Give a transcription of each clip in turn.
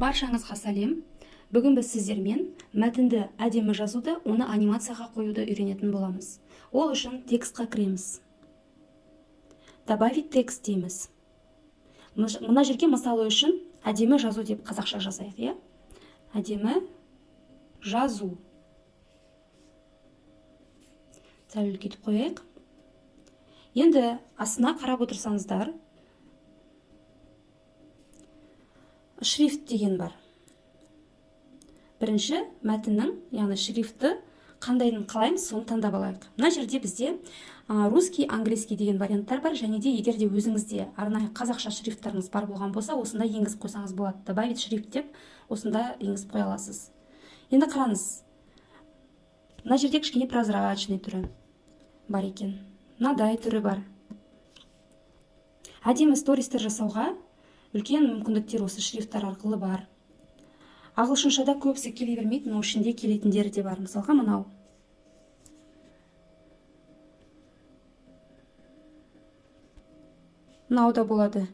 Баршаңызға сәлем. Бүгін біз сіздермен мәтінді әдемі жазуды, оны анимацияға қоюды үйренетін боламыз. Ол үшін текстқа кіреміз. Добавить текст дейміз. Мына жерге мысалы үшін әдемі жазу деп қазақша жазайық, иә? Әдемі жазу. Сәл үлкейтіп қояйық. Енді астына қарап отырсаңыздар, шрифт деген бар. Бірінші мәтіннің, яғни шрифті қандайын қалаймыз, соны таңдап алайық. Мына жерде бізде русский, английский деген варианттар бар, және де егер де өзіңізде арнайы қазақша шрифттарыңыз бар болған болса, осында енгізіп қойсаңыз болады. Добавить шрифт деп осында енгізіп қоя аласыз. Енді қараңыз, мына жерде кішкене прозрачный түрі бар екен. Мынадай түрі бар. Әдемі стористер жасауға үлкен мүмкіндіктер осы шрифттар арқылы бар. Ағылшыншада көбісі келе бермейді, но ішінде келетіндері де бар. Мысалға мынау. Мынау да болады.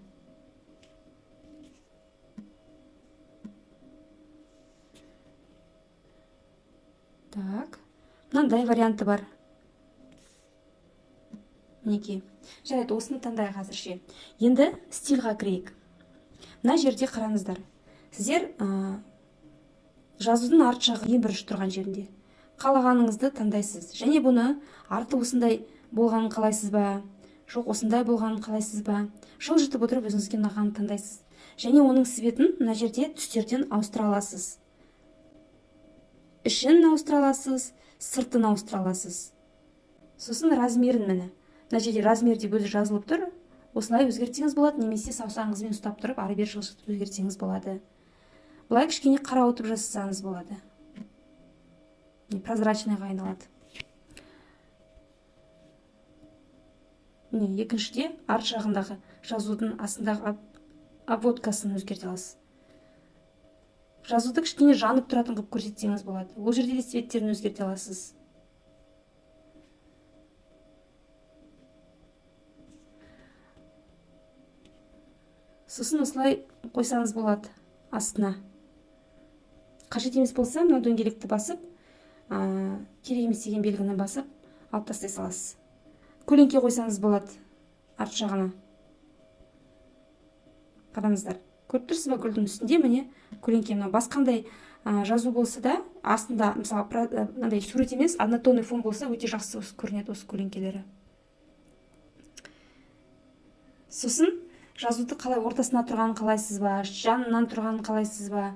Так, мынандай варианты бар. Мінекей. Жарайды, осыны таңдайық әзірше. Енді стильға кірейік. Мына жерде қараңыздар. Сіздер жазудың арт жағы ең бірінші тұрған жерінде. Қалағаныңызды таңдайсыз. Және бұны арты осындай болғанын қалайсыз ба? Жоқ, осындай болғанын қалайсыз ба? Жылжытып отырып өзіңізге ұнағанын таңдайсыз. Және оның цветін мына жерде түстерден ауыстыра аласыз. Ішін ауыстыра аласыз, сыртын ауыстыра аласыз. Сосын размерін міне. Мына жерде размер деп өзі жазылып тұр. Осылай өзгертсеңіз болады, немесе саусағыңызбен ұстап тұрып ары бері жылжытып өзгертсеңіз болады. Былай кішкене қарауытып жасасаңыз болады. Прозрачныйға айналады. Міне, екіншіде арт жағындағы жазудың астындағы обводкасын өзгерте аласыз. Жазуды кішкене жанып тұратын қылып көрсетсеңіз болады. Ол жерде де цветтерін өзгерте аласыз. Сосын осылай қойсаңыз болады астына. Қажет емес болса, мына дөңгелекті басып, керек емес деген белгіні басып, алып тастай саласыз. Көлеңке қойсаңыз болады арт жағына. Қараңыздар, көріп тұрсыз ба, гүлдің үстінде міне көлеңке. Мынау басқандай, жазу болса да, астында, мысалы, мынандай сурет емес, однотонный фон болса, өте жақсы осы көрінеді осы көлеңкелері. Сосын жазуды қалай ортасына тұрғанын қалайсыз ба, жанынан тұрғанын қалайсыз ба,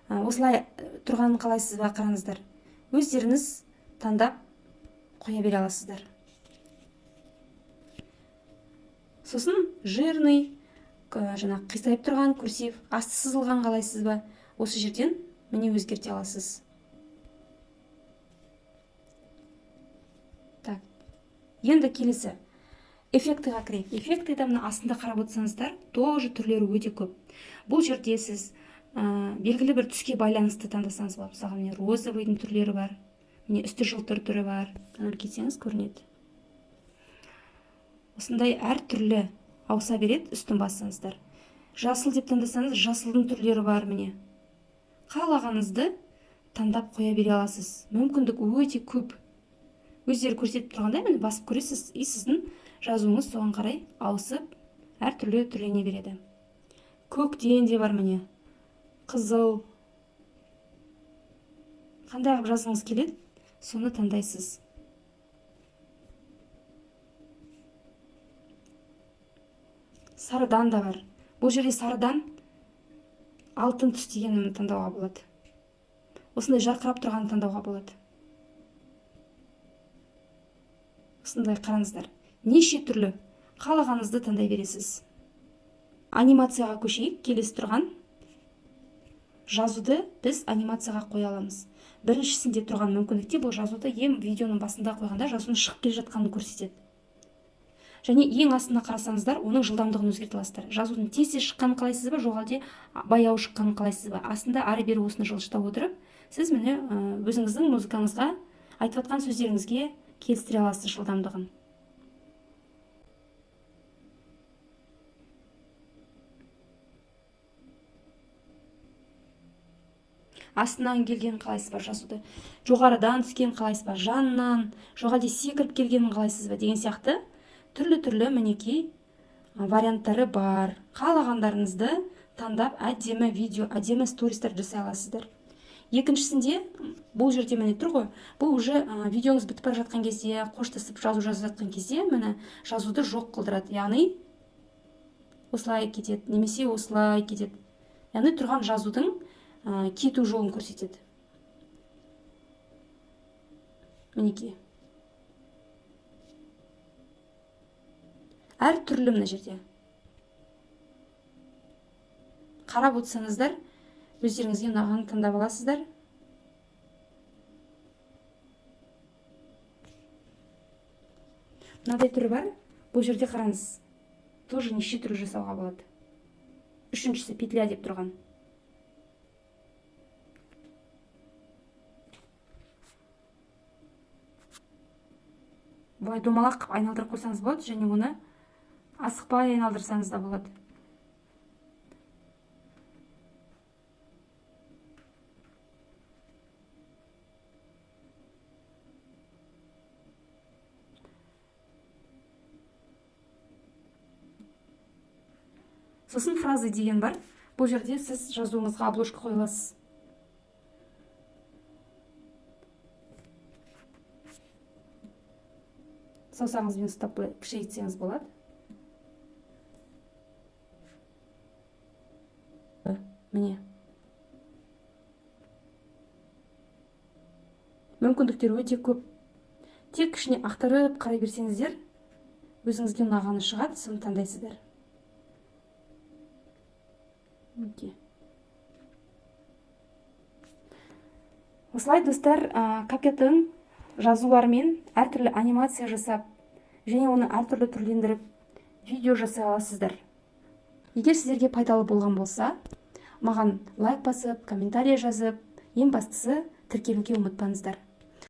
осылай тұрғанын қалайсыз ба, қараңыздар. Өздеріңіз таңдап қоя бере аласыздар. Сосын жирный, жаңағы қисайып тұрған курсив, асты сызылған қалайсыз ба, осы жерден міне өзгерте аласыз. Так, енді келесі эффектіға кірейік. Эффектіде мына астында қарап отырсаңыздар, тоже түрлері өте көп. Бұл жерде сіз белгілі бір түске байланысты таңдасаңыз болады. Мысалға, міне розовыйдың түрлері бар, міне үсті жылтыр түрі бар. Мына үлкейтсеңіз көрінеді. Осындай әртүрлі ауыса береді үстін бассаңыздар. Жасыл деп таңдасаңыз, жасылдың түрлері бар міне. Қалағаныңызды таңдап қоя бере аласыз. Мүмкіндік өте көп. Өздері көрсетіп тұрғандай міне басып көресіз, и сіздің жазуыңыз соған қарай ауысып әртүрлі түрлене береді. Көктен де бар міне. Қызыл. Қандай қылып жазғыңыз келеді, соны таңдайсыз. Сарыдан да бар. Бұл жерде сарыдан алтын түс дегенін таңдауға болады. Осындай жарқырап тұрғанын таңдауға болады. Осындай қараңыздар. Неше түрлі қалағаныңызды таңдай бересіз. Анимацияға көшейік. Келесі тұрған жазуды біз анимацияға қоя аламыз. Біріншісінде тұрған мүмкіндікте бұл жазуды ең видеоның басында қойғанда жазудың шығып келе жатқанын көрсетеді. Және ең астына қарасаңыздар, оның жылдамдығын өзгерте аласыздар. Жазудың тез-тез шыққанын қалайсыз ба, жоқ әлде баяу шыққанын қалайсыз ба? Астында ары-бері осыны жылжыта отырып, сіз міне, өзіңіздің музыкаңызға, айтып жатқан сөздеріңізге келістіре аласыз жылдамдығын. Астынан келгенін қалайсыз ба жазуды, жоғарыдан түскенін қалайсыз ба, жанынан, жоқ әлде секіріп келгенін қалайсыз ба деген сияқты түрлі-түрлі мінекей варианттары бар. Қалағандарыңызды таңдап әдемі видео, әдемі стористер жасай аласыздар. Екіншісінде бұл жерде міне тұр ғой, бұл уже видеоңыз бітіп бара жатқан кезде, қоштасып жазу жазып жатқан кезде міне жазуды жоқ қылдырады. Яғни осылай кетеді, немесе осылай кетеді. Яғни тұрған жазудың кету жолын көрсетеді. Мінекей. Әр түрлі мына жерде. Қарап отырсаңыздар, өздеріңізге ұнағанын таңдап аласыздар. Мынадай түрі бар. Бұл жерде қараңыз, тоже неше түрлі жасауға болады. Үшіншісі петля деп тұрған. Былай домалақ қылып айналдырып қойсаңыз болады, және оны асықпай айналдырсаңыз да болады. Сосын фразы деген бар. Бұл жерде сіз жазуыңызға обложка қоя аласыз. Саусағыңызбен ұстап былай кішірейтсеңіз болады. Міне. Мүмкіндіктер өте көп. Тек ішіне ақтарып қарай берсеңіздер, өзіңізге ұнағаны шығады, соны таңдайсыздар. Мінекей. Осылай, достар, CapCut-тың жазуларымен әртүрлі анимация жасап, және оны әртүрлі түрлендіріп видео жасай аласыздар. Егер сіздерге пайдалы болған болса, маған лайк басып, комментарий жазып, ең бастысы тіркелуге ұмытпаңыздар.